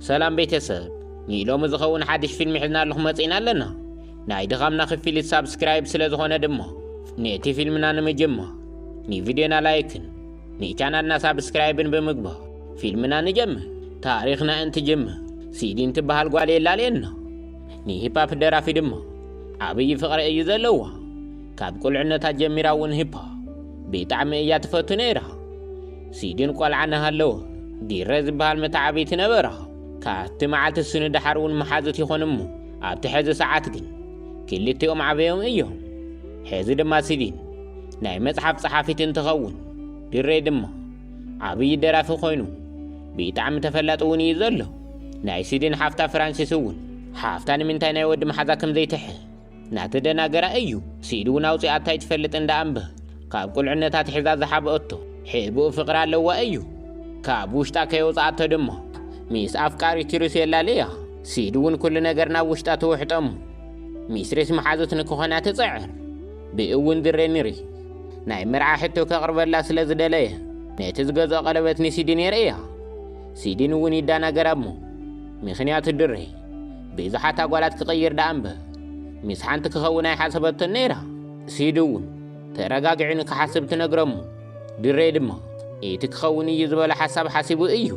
ሰላም ቤተሰብ፣ ንሎሚ ዝኸውን ሓድሽ ፊልም ሒዝናልኹም መጺእና ኣለና። ናይ ድኻምና ክፍሊት ሳብስክራይብ ስለ ዝኾነ ድማ፣ ነቲ ፊልምና ንምጅማር፣ ንቪድዮና ላይክን ንቻናልና ሳብስክራይብን ብምግባር ፊልምና ንጀምር። ታሪኽና እንትጅምር፣ ሲዲን ትበሃል ጓል የላልየና። ንሂፓፕ ደራፊ ድማ ዓብዪ ፍቕሪ እዩ ዘለዋ። ካብ ቁልዕነታ ጀሚራ እውን ሂፓፕ ብጣዕሚ እያ ትፈቱ ነይራ። ሲዲን ቆልዓ እናሃለወ፣ ዲረ ዝበሃል መተዓብይቲ ነበራ። ካብቲ መዓልቲ እሱ ንደሓር እውን መሓዙት ይኾኑ እሞ፣ ኣብቲ ሕዚ ሰዓት ግን ክልቲኦም ዓበዮም እዮም። ሕዚ ድማ ሲዲን ናይ መጽሓፍ ጸሓፊት እንትኸውን፣ ድሬ ድማ ዓብዪ ደራፊ ኮይኑ ብጣዕሚ ተፈላጢ እውን እዩ ዘሎ። ናይ ሲዲን ሓፍታ ፍራንሲስ እውን ሓፍታ ንምንታይ ናይ ወዲ መሓዛ ከም ዘይትሕዝ እናተደናገራ እዩ። ሲዲ እውን ኣውፂኣታ ኣይትፈልጥ እንዳ እምበር፣ ካብ ቁልዕነታ ኣትሒዛ ዝሓብአቶ ሕቡእ ፍቕሪ ኣለዋ እዩ። ካብ ውሽጣ ከየውፅኣቶ ድማ ምስ ኣፍቃሪቱ ሪስ የላልያ። ሲዲ እውን ኩሉ ነገር ናብ ውሽጣ ትውሕጦ እሞ፣ ምስ ሪስ መሓዙት ንክኾና ትፅዕር። ብእውን ድሬ ንሪስ ናይ መርዓ ሕቶ ከቕርበላ ስለ ዝደለየ፣ ነቲ ዝገዝኦ ቀለበት ንሲዲን የርእያ። ሲዲን እውን ይደናገራ እሞ፣ ምኽንያቱ ድሬ ብዙሓት ኣጓላት ክቕይር ደኣ እምበር፣ ምስ ሓንቲ ክኸውን ኣይሓሰበቶን ነይራ። ሲዲ እውን ተረጋጊዑ ንክሓስብ ትነግሮ እሞ፣ ድሬ ድማ እቲ ክኸውን እዩ ዝበሎ ሓሳብ ሓሲቡ እዩ።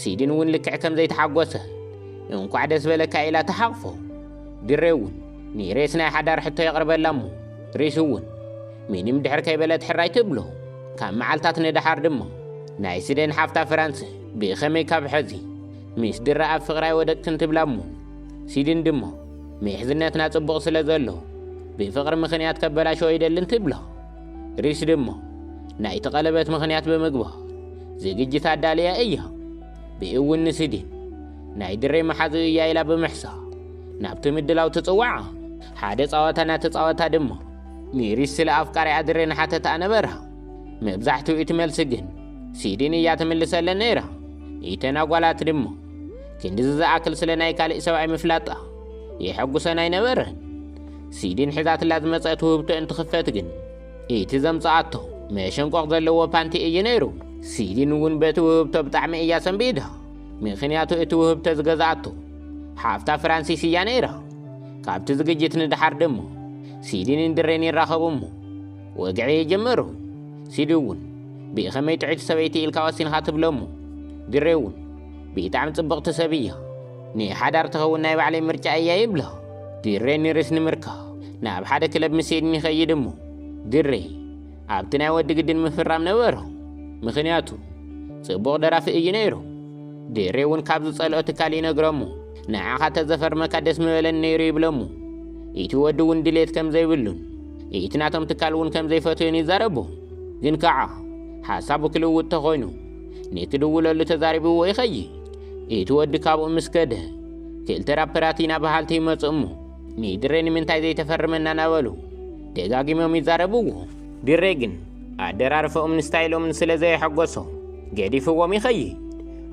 ሲዲን እውን ልክዕ ከም ዘይተሓጎሰ፣ "እንኳዕ ደስ በለካ" ኢላ ትሓቕፎ። ድሬ እውን ንሪስ ናይ ሓዳር ሕቶ የቕርበላ እሞ፣ ሪስ እውን ምንም ድሕር ከይበለት ሕራይ ትብሎ። ካብ መዓልታት ንደሓር ድማ ናይ ሲዲን ሓፍታ ፍራንስ ብኸመይ ካብ ሕዚ ምስ ድረ ኣብ ፍቕሪ ኣይወደቅክን ትብላ እሞ፣ ሲዲን ድማ ምሕዝነትና ጽቡቕ ስለ ዘሎ ብፍቕሪ ምኽንያት ከበላሽዎ ኣይደልን ትብላ። ሪስ ድማ ናይቲ ቀለበት ምኽንያት ብምግባር ዝግጅት ኣዳልያ እያ። ብእውን ንሲዲን ናይ ድሬ መሓዝኡ እያ ኢላ ብምሕሳብ ናብቲ ምድላው ትጽውዓ። ሓደ ጸወታ እናተጻወታ ድማ ንሪስ ስለ ኣፍቃሪኣ ድሬ እናሓተታ ነበራ። መብዛሕትኡ እቲ መልሲ ግን ሲዲን እያ ትምልሰለን ነይራ። እተን ኣጓላት ድማ ክንድዚ ዝኣክል ስለ ናይ ካልእ ሰብኣይ ምፍላጣ የሐጉሰን ኣይነበረን። ሲዲን ሒዛትላ ዝመጸት ውህብቶ እንትኽፈት ግን፣ እቲ ዘምጽኣቶ መሸንቆቕ ዘለዎ ፓንቲ እዩ ነይሩ። ሲዲን እውን በቲ ውህብቶ ብጣዕሚ እያ ሰንቢዳ። ምኽንያቱ እቲ ውህብቶ ዝገዝኣቶ ሓፍታ ፍራንሲስ እያ ነይራ። ካብቲ ዝግጅት ንደሓር ድማ ሲዲንን ድሬን ይራኸቡ እሞ ወግዒ ይጅምሩ። ሲዲ እውን "ብኸመይ ጥዕይቲ ሰበይቲ ኢልካ ወሲንኻ?" ትብሎ እሞ፣ ድሬ እውን "ብጣዕሚ ጽብቕቲ ሰብ እያ፣ ንሓዳር ትኸውን ናይ ባዕለይ ምርጫ እያ" ይብላ። ድሬ ንሪስ ንምርካብ ናብ ሓደ ክለብ ምስ ሲዲን ይኸይድ እሞ፣ ድሬ ኣብቲ ናይ ወዲ ግድን ምፍራም ነበሮ። ምኽንያቱ ጽቡቕ ደራፊ እዩ ነይሩ። ድሬ እውን ካብ ዝጸልኦ ትካል ይነግሮ እሞ፣ "ንዓኻ ተዘፈርመካ ደስ ምበለኒ ነይሩ" ይብሎ እሞ፣ እቲ ወዲ እውን ድሌት ከም ዘይብሉን እቲ ናቶም ትካል እውን ከም ዘይፈትዮን ይዛረቡ። ግን ከዓ ሓሳቡ ክልውጥ ተኾይኑ፣ ንክድውለሉ ተዛሪብዎ ይኸይድ። እቲ ወዲ ካብኡ ምስ ከደ፣ ክልተ ራፐራት ኢና በሃልቲ ይመጹ እሞ፣ "ንድሬ ንምንታይ ዘይተፈርመና?" እናበሉ ደጋጊሞም ይዛረብዎ። ድሬ ግን ኣደራርፈኦምን ስታይሎምን ስለ ዘየሐጎሶ፣ ገዲፍዎም ይኸይድ።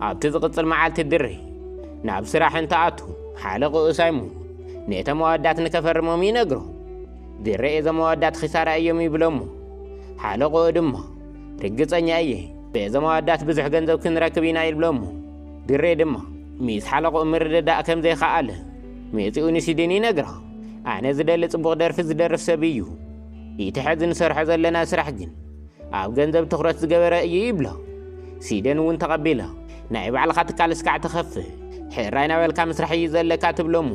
ኣብቲ ዝቕጽል መዓልቲ ድሬ ናብ ስራሕ እንትኣቱ፣ ሓለቕኡ ሳይሞን ነቶም ኣወዳት ንከፈርሞም ይነግሮ። ድሬ "እዞም ኣወዳት ኺሳራ እዮም" ይብሎ እሞ፣ ሓለቕኡ ድማ "ርግጸኛ እየ፣ በዞም ኣወዳት ብዙሕ ገንዘብ ክንረክብ ኢና" ይብሎ እሞ፣ ድሬ ድማ ምስ ሓለቕኡ ምርድዳእ ከም ዘይኸኣለ መጺኡ ንሲዲን ይነግራ። "ኣነ ዝደሊ ጽቡቕ ደርፊ ዝደርፍ ሰብ እዩ። እቲ ሕዚ ንሰርሖ ዘለና ስራሕ ግን ኣብ ገንዘብ ትኹረት ዝገበረ እዩ" ይብላ። ሲደን እውን ተቐቢላ፣ "ናይ ባዕልኻ ትካል እስካዕ ትኸፍት፣ ሕራይ ናበልካ ምስራሕ እዩ ዘለካ" ትብሎ እሞ፣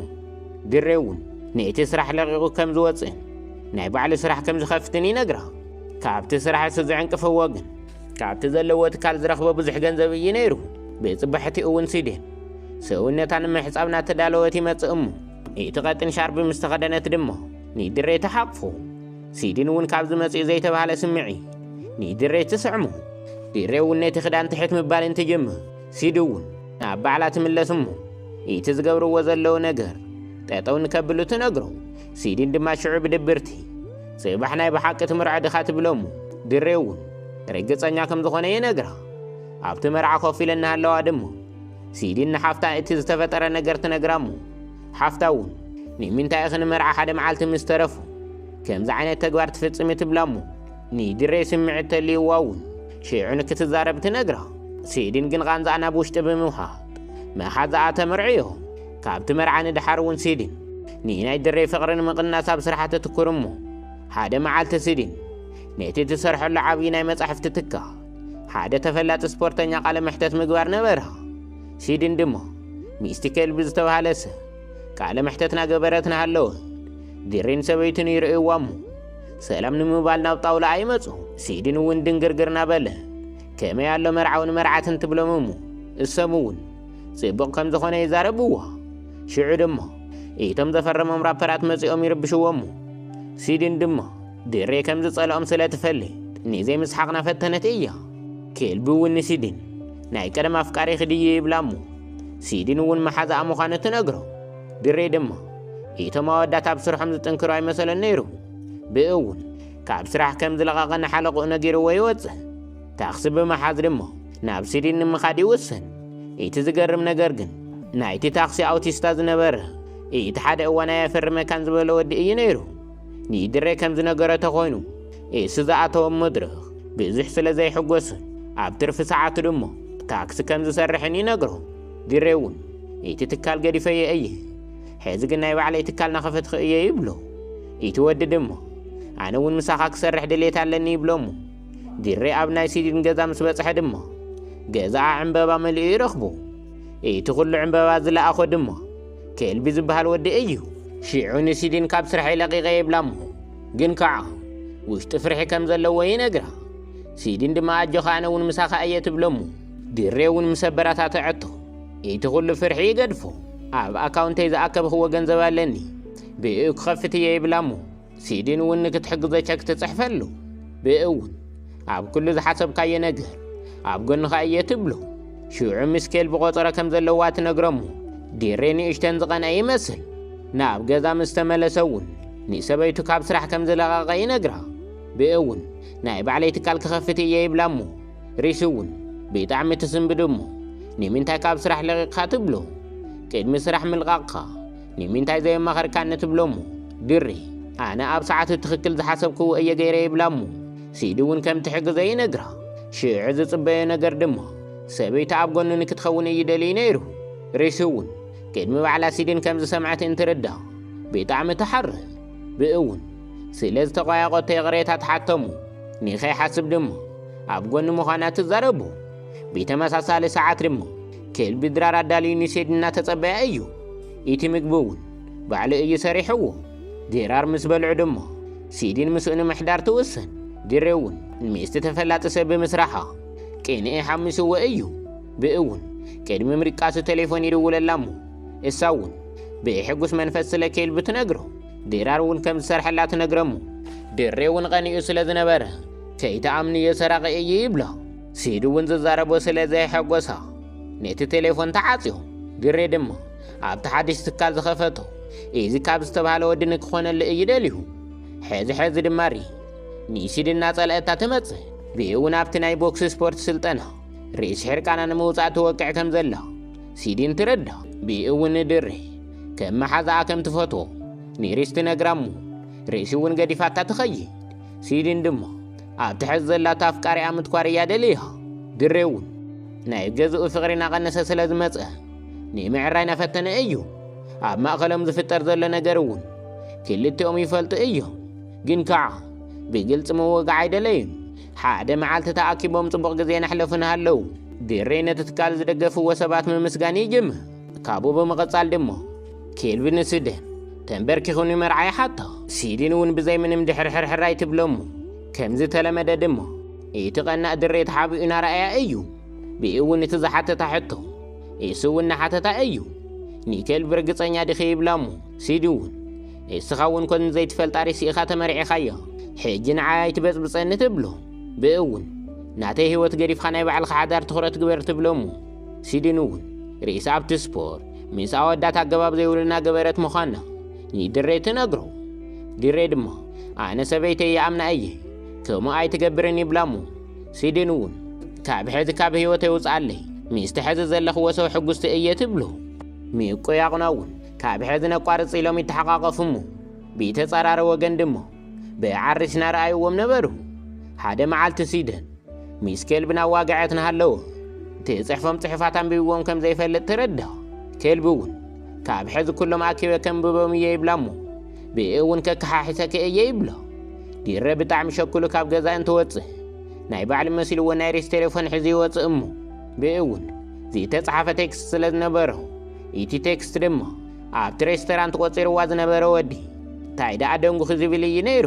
ድሬ እውን ነቲ ስራሕ ለቒቑ ከም ዝወፅእን ናይ ባዕሉ ስራሕ ከም ዝኸፍትን ይነግራ። ካብቲ ስራሕ እሱ ዝዕንቅፍዎ ግን፣ ካብቲ ዘለዎ ትካል ዝረኽቦ ብዙሕ ገንዘብ እዩ ነይሩ። ብፅባሕቲ እውን ሲደን ሰውነታ ንምሕፃብ እናተዳለወት ይመፅእ እሞ፣ እቲ ቀጢን ሻርቢ ምስ ተኸደነት ድማ ንድሬ ትሓቕፎ። ሲዲን እውን ካብዚ መፂኡ ዘይተባህለ ስምዒት ንድሬ ትስዕሞ። ድሬ እውን ነቲ ክዳን ትሕት ምባል እንትጅምር፣ ሲዲ እውን ናብ ባዕላ ትምለስ እሞ፣ እቲ ዝገብርዎ ዘለዉ ነገር ጠጠው ንከብሉ ትነግሮ። ሲዲን ድማ ሽዑ ብድብርቲ፣ "ጽባሕ ናይ ብሓቂ ትምርዖ ድኻ?" ትብሎ እሞ፣ ድሬ እውን ርግጸኛ ከም ዝኾነ ይነግራ። ኣብቲ መርዓ ኮፍ ኢለን እናሃለዋ ድማ፣ ሲዲን ንሓፍታ እቲ ዝተፈጠረ ነገር ትነግራ እሞ፣ ሓፍታ እውን፣ "ንምንታይ ኢኺ ንመርዓ ሓደ መዓልቲ ምስ ተረፉ ከምዚ ዓይነት ተግባር ትፍጽሚ?" ትብላ እሞ፣ ንድሬ ስምዒት ተልይዋ እውን ሽዑ ንክትዛረብ ትነግራ። ሲዲን ግን ቃንዛኣ ናብ ውሽጢ ብምውሓጥ፣ መሓዛኣ ተመርዕዮ። ካብቲ መርዓ ንድሓር እውን ሲድን ንናይ ድሬ ፍቕሪ ንምቕናስ ኣብ ስራሓ ተትኩር እሞ፣ ሓደ መዓልቲ ሲድን ነቲ ትሰርሐሉ ዓብዪ ናይ መጻሕፍቲ ትካ ሓደ ተፈላጢ ስፖርተኛ ቃለ መሕተት ምግባር ነበራ። ሲድን ድማ ሚስቲ ከልቢ ዝተባህለ ሰብ ቃለ መሕተት ናገበረት ናሃለወ፣ ድሬን ሰበይቱን ይርእይዋ እሞ፣ ሰላም ንምባል ናብ ጣውላ ኣይመጹ። ሲድን እውን ድንግርግር ናበለ፣ ከመይ ኣሎ መርዓውን መርዓትን ትብሎም እሞ፣ እሶም እውን ጽቡቕ ከም ዝኾነ ይዛረብዋ። ሽዑ ድማ እቶም ዘፈረሞም ራፐራት መጺኦም ይርብሽዎ እሞ፣ ሲድን ድማ ድሬ ከም ዝጸልኦም ስለ ትፈልጥ፣ ንዘይምስሓቕና ፈተነት እያ። ከልቢ እውን ንሲድን ናይ ቀደም ኣፍቃሪኺ ድዩ ይብላ እሞ፣ ሲድን እውን መሓዛኣ ምዃኑ ትነግሮ። ድሬ ድማ እቶም ኣወዳት ኣብ ስርሖም ዝጥንክሩ ኣይመሰለን ነይሩ። ብእውን ካብ ስራሕ ከም ዝለቐቐ ንሓለቕኡ ነጊርዎ ይወጽእ። ታክሲ ብምሓዝ ድማ ናብ ሲድን ንምኻድ ይውስን። እቲ ዝገርም ነገር ግን ናይቲ ታክሲ ኣውቲስታ ዝነበረ፣ እቲ ሓደ እዋን ኣየፈርመካን ዝበሎ ወዲ እዩ ነይሩ። ንድሬ ከም ዝነገረ ተኾይኑ፣ እሱ ዝኣተዎ መድረኽ ብዙሕ ስለ ዘይሕጎስን ኣብ ትርፊ ሰዓቱ ድማ ታክሲ ከም ዝሰርሕን ይነግሮ። ድሬ እውን እቲ ትካል ገዲፈዮ እየ፣ ሕዚ ግን ናይ ባዕለይ ትካል ናኸፈትኩ እየ ይብሎ። እቲ ወዲ ድማ ኣነ እውን ምሳኻ ክሰርሕ ድሌት ኣለኒ ይብሎ እሞ፣ ድሬ ኣብ ናይ ሲድን ገዛ ምስ በጽሐ ድማ ገዛኣ ዕምበባ መሊኡ ይረኽቦ። እቲ ኩሉ ዕምበባ ዝለኣኾ ድማ ከልቢ ዝበሃል ወዲ እዩ። ሽዑ ንሲድን ካብ ስራሕ ለቒቐ ይብላ እሞ፣ ግን ከዓ ውሽጢ ፍርሒ ከም ዘለዎ ይነግራ። ሲድን ድማ ኣጆኻ ኣነ እውን ምሳኻ እየ ትብሎ እሞ፣ ድሬ እውን ምስ ኣበረታተዐቶ እቲ ኩሉ ፍርሒ ይገድፎ። ኣብ ኣካውንተይ ዝኣከብኽዎ ገንዘብ ኣለኒ፣ ብኡ ክኸፍት እየ ይብላ እሞ፣ ሲድን እውን ንክትሕግዞ ቸክ ትጽሕፈሉ። ብኡ እውን ኣብ ኩሉ ዝሓሰብካዮ ነገር ኣብ ጎንኻ እየ ትብሎ። ሽዑ ምስ ከልቢ ቆጸሮ ከም ዘለዋ ትነግሮ እሞ፣ ድሬ ንእሽተን ዝቐንአ ይመስል። ናብ ገዛ ምስ ተመለሰ እውን ንሰበይቱ ካብ ስራሕ ከም ዝለቐቐ ይነግራ። ብኡ እውን ናይ ባዕለይ ትካል ክኸፍት እየ ይብላ እሞ፣ ሪሲ እውን ብጣዕሚ ትስንብድ እሞ፣ ንምንታይ ካብ ስራሕ ለቒቕካ ትብሎ? ቅድሚ ስራሕ ምልቃቕካ ንምንታይ ዘየማኸርካኒ ትብሎ እሞ፣ ድሬ ኣነ ኣብ ሰዓቱ ትኽክል ዝሓሰብክዎ እየ ገይረ ይብላ እሞ፣ ሲዲ እውን ከም ትሕግዞ ይነግራ። ሽዑ ዝጽበዮ ነገር ድማ ሰበይቲ ኣብ ጎኑ ንክትኸውን እዩ ደልዩ ነይሩ። ሪሲ እውን ቅድሚ ባዕላ ሲድን ከም ዝሰምዐት እንትርዳእ ብጣዕሚ ትሓርእ። ብኡ እውን ስለ ዝተቋየቖቶ ይቕሬታ ትሓቶ እሞ፣ ንኸይሓስብ ድማ ኣብ ጎኑ ምዃና ትዛረቦ። ብተመሳሳሊ ሰዓት ድማ ከልቢ ድራር ኣዳልዩ ንሲድን እናተጸበያ እዩ። እቲ ምግቢ እውን ባዕሉ እዩ ሰሪሕዎ። ድራር ምስ በልዑ ድማ ሲድን ምስኡ ንምሕዳር ትውስን። ድሬ እውን ምስቲ ተፈላጢ ሰብ ብምስራሓ ቅንኢ ሓሚስዎ እዩ። ብኡ እውን ቅድሚ ምድቃሱ ቴሌፎን ይድውለላ እሞ፣ እሳ እውን ብሕጉስ መንፈስ ስለ ከልቢ ትነግሮ። ድራር እውን ከም ዝሰርሐላ ትነግሮ እሞ፣ ድሬ እውን ቀኒኡ ስለ ዝነበረ ከይትኣምንዮ ሰራቒ እዩ ይብሎ። ሲዲ እውን ዝዛረቦ ስለ ዘየሐጎሳ ነቲ ቴሌፎን ተዓጽዮ። ድሬ ድማ ኣብቲ ሓድሽ ትካል ዝኸፈቶ ኢዚ ካብ ዝተባህለ ወዲ ንክኾነሉ እዩ ደልዩ። ሕዚ ሕዚ ድማ ሪ ንሲዲ እናጸልአታ ትመጽእ። ብኡ እውን ኣብቲ ናይ ቦክስ ስፖርት ስልጠና ርእሲ ሕርቃና ንምውጻእ ትወቅዕ ከም ዘላ ሲዲን ትረዳ። ብኡ እውን ንድሬ ከም መሓዛኣ ከም ትፈትዎ ንሪስ ትነግራ እሞ፣ ርእሲ እውን ገዲፋታ ትኸይድ። ሲዲን ድማ ኣብቲ ሕዚ ዘላቶ ኣፍቃሪኣ ምትኳር እያ ደልያ። ድሬ እውን ናይ ገዝኡ ፍቕሪ እናቐነሰ ስለ ዝመጸ ንምዕራይ እናፈተነ እዩ። ኣብ ማእከሎም ዝፍጠር ዘሎ ነገር እውን ክልቲኦም ይፈልጡ እዮም። ግን ከዓ ብግልጺ ምውጋዕ ኣይደለዩን። ሓደ መዓልቲ ተኣኪቦም ጽቡቕ ግዜ እናሕለፉ እናሃለዉ፣ ድሬ ነቲ ትካል ዝደገፍዎ ሰባት ምምስጋን ይጅምር። ካብኡ ብምቕጻል ድማ ኬልቪን ንሲድን ተንበርኪኹ ንመርዓ ይሓታ። ሲዲን እውን ብዘይ ምንም ድሕርሕርሕር ኣይትብሎ እሞ፣ ከም ዝተለመደ ድማ እቲ ቀናእ ድሬ ተሓቢኡ እናረኣያ እዩ። ብኡ እውን እቲ ዝሓተታ ሕቶ እሱ እውን እናሓተታ እዩ። ንኬልቪ ርግጸኛ ዲኺ ይብላ እሞ፣ ሲዲ እውን እስኻ እውን ኮን ዘይትፈልጣ ሪሲ ኢኻ ተመርዒኻያ፣ ሕጂ ንዓይ ኣይትበጽብጸኒ ትብሎ። ብኡ እውን ናተይ ህይወት ገዲፍካ ናይ ባዕልኻ ሓዳር ትኹረት ግበር ትብሎ እሞ፣ ሲድን እውን ርእሳ ኣብቲ ስፖርት ምስ ኣወዳት ኣገባብ ዘይብሉ እናገበረት ምዃና ንድሬ ትነግሮ። ድሬ ድማ ኣነ ሰበይተይ ይኣምና እየ፣ ከምኡ ኣይትገብርን ይብላ እሞ፣ ሲድን እውን ካብ ሕዚ ካብ ህይወተይ ውፅኣለይ፣ ምስቲ ሕዚ ዘለኽዎ ሰው ሕጉስቲ እየ ትብሎ። ምቁያቑና እውን ካብ ሕዚ ነቋርጽ ኢሎም ይተሓቃቀፉ እሞ፣ ብተጻራሪ ወገን ድማ ብዓርሽ እናረኣይዎም ነበሩ። ሓደ መዓልቲ ሲድን ምስ ኬልቪን ኣዋግዐት እናሃለወ፣ ትጽሕፎም ጽሑፋት ኣንቢብዎም ከም ዘይፈልጥ ትርድኦ። ከልቢ እውን ካብ ሕዚ ኩሎም ኣኪበ ከንብቦም እየ ይብላ እሞ፣ ብኡ እውን ከከሓሒሰኪ እየ ይብሎ። ዲረ ብጣዕሚ ሸኩሉ ካብ ገዛ እንትወጽእ፣ ናይ ባዕሉ መሲልዎ ናይ ሬስ ቴሌፎን ሒዙ ይወጽእ እሞ፣ ብኡ እውን ዝተጻሓፈ ቴክስት ስለ ዝነበሮ፣ እቲ ቴክስት ድማ ኣብቲ ሬስቶራንት ቆጺርዋ ዝነበረ ወዲ፣ እንታይ ደኣ ደንጉኺ ዝብል እዩ ነይሩ።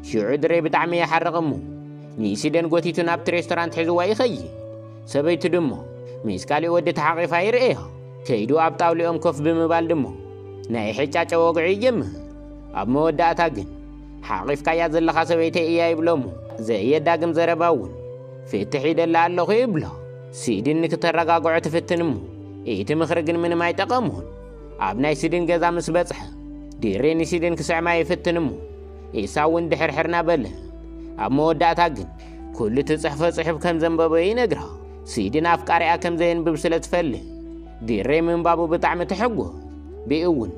ሽዑ ድሬ ብጣዕሚ ይሓርቕ እሞ፣ ንሲደን ጎቲቱ ናብቲ ሬስቶራንት ሒዝዋ ይኸይድ። ሰበይቱ ድማ ምስ ካሊእ ወዲ ተሓቒፋ ይርእያ። ከይዱ ኣብ ጣውሊኦም ኮፍ ብምባል ድማ ናይ ሕጫጨ ወግዒ ይጀምር። ኣብ መወዳእታ ግን፣ ሓቒፍካያ ዘለኻ ሰበይተይ እያ ይብሎ እሞ፣ ዘየዳግም ዘረባ እውን ፍትሕ ኢደላ ኣለኹ ይብሎ። ሲድን ንክተረጋግዖ ትፍትን እሞ፣ እቲ ምኽሪ ግን ምንም ኣይጠቐሞን። ኣብ ናይ ሲድን ገዛ ምስ በጽሐ፣ ዲሬ ንሲድን ክስዕማ ይፍትን እሞ፣ ኢሳ እውን ድሕርሕር ናበለ። ኣብ መወዳእታ ግን፣ ኩሉ ትጽሕፎ ጽሑፍ ከም ዘንበቦ ይነግራ። ሲድን ኣፍቃሪኣ ከም ዘየንብብ ስለ ትፈልጥ፣ ዲሬ ምንባቡ ብጣዕሚ ትሕጎ። ብኡ እውን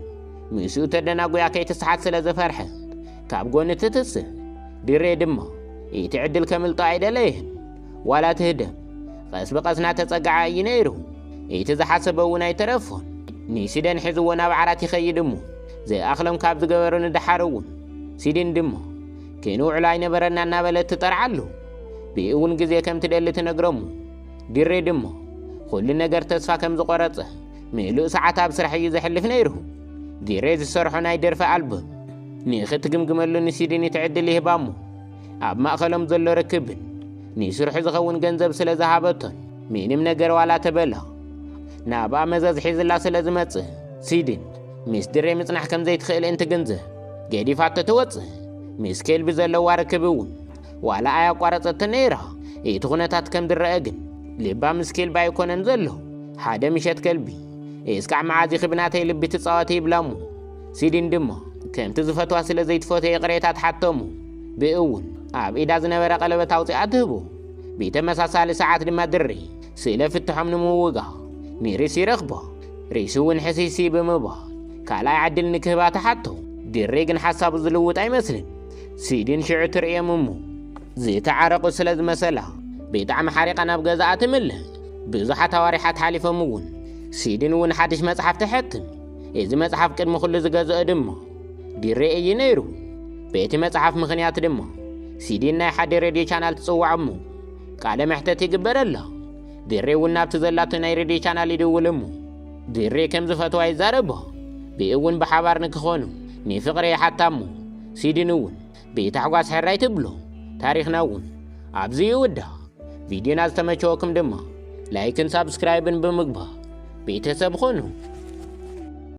ምስኡ ተደናጉያ ከይትስሓት ስለ ዝፈርሐት፣ ካብ ጎኒ ትትስእ። ዲሬ ድማ እቲ ዕድል ከምልጦ ኣይደለየን። ዋላ ትህደም፣ ቀስ ብቐስ ናተጸግዓ እዩ ነይሩ። እቲ ዝሓሰበ እውን ኣይተረፎን። ንሲደን ሒዝዎ ናብ ዓራት ይኸይድ እሞ፣ ዝኣኽሎም ካብ ዝገበሩ ንደሓር እውን፣ ሲድን ድማ ክንውዕሎ ኣይነበረና እናበለት ትጠርዓሉ። ብኡ እውን ግዜ ከም ትደሊ ትነግረሙ። ዲሬ ድማ ኩሉ ነገር ተስፋ ከም ዝቆረጸ፣ ምሉእ ሰዓት ኣብ ስራሕ እዩ ዘሕልፍ ነይሩ። ዲሬ ዝሰርሖ ናይ ደርፊ ኣልበም ንኽትግምግመሉ ንሲድን እቲ ዕድል ይህባ እሞ፣ ኣብ ማእከሎም ዘሎ ርክብን ንስርሑ ዝኸውን ገንዘብ ስለ ዝሃበቶን፣ ምንም ነገር ዋላ ተበላ ናብኣ መዘዝ ሒዝላ ስለ ዝመጽእ፣ ሲድን ምስ ድሬ ምጽናሕ ከም ዘይትኽእል እንትግንዘብ፣ ገዲፋቶ ትወጽእ። ምስ ከልቢ ዘለዋ ርክብ እውን ዋላ ኣያቋረጸትን ነይራ። እቲ ኩነታት ከም ዝረአ ግን፣ ልባ ምስ ከልቢ ኣይኮነን ዘሎ። ሓደ ምሸት ከልቢ፣ "እስካዕ መዓዝ ኢኺ ብናተይ ልቢ ትጻወቲ?" ይብላ እሞ፣ ሲድን ድማ ከምቲ ዝፈትዋ ስለ ዘይትፈትዮ ይቕሬታ ትሓቶ እሞ፣ ብኡ እውን ኣብ ኢዳ ዝነበረ ቀለበት ኣውጺኣ ትህቦ። ብተመሳሳሊ ሰዓት ድማ ድሬ ስለ ፍትሖም ንምውጋእ ንሪስ ይረኽቦ። ሪስ እውን ሕስይስይ ብምባል ካልኣይ ዕድል ንክህባ ትሓቶ። ድሬ ግን ሓሳቡ ዝልውጥ ኣይመስልን። ሲድን ሽዑ ትርእዮም እሞ፣ ዝተዓረቑ ስለ ዝመሰላ ብጣዕሚ ሓሪቓ ናብ ገዛኣ ትምለስ። ብዙሓት ኣዋሪሓት ሓሊፎም እውን፣ ሲድን እውን ሓድሽ መጽሓፍ ተሐትም። እዚ መጽሓፍ ቅድሚ ኩሉ ዝገዝኦ ድማ ድሬ እዩ ነይሩ። በቲ መጽሓፍ ምኽንያት ድማ፣ ሲድን ናይ ሓደ ሬድዮ ቻናል ትጽዋዕ እሞ፣ ቃለ መሕተት ይግበረላ። ድሬ እውን ናብቲ ዘላቶ ናይ ሬድዮ ቻናል ይድውል እሞ፣ ድሬ ከም ዝፈትዋ ይዛረቦ። ብኡ እውን ብሓባር ንክኾኑ ንፍቕሪ ይሓታ እሞ፣ ሲድን እውን ብታሕጓስ ሕራይ ትብሎ። ታሪኽና እውን ኣብዚ ይውዳእ። ቪድዮና ዝተመቸወኩም ድማ ላይክን ሳብስክራይብን ብምግባር ቤተሰብ ኾኑ።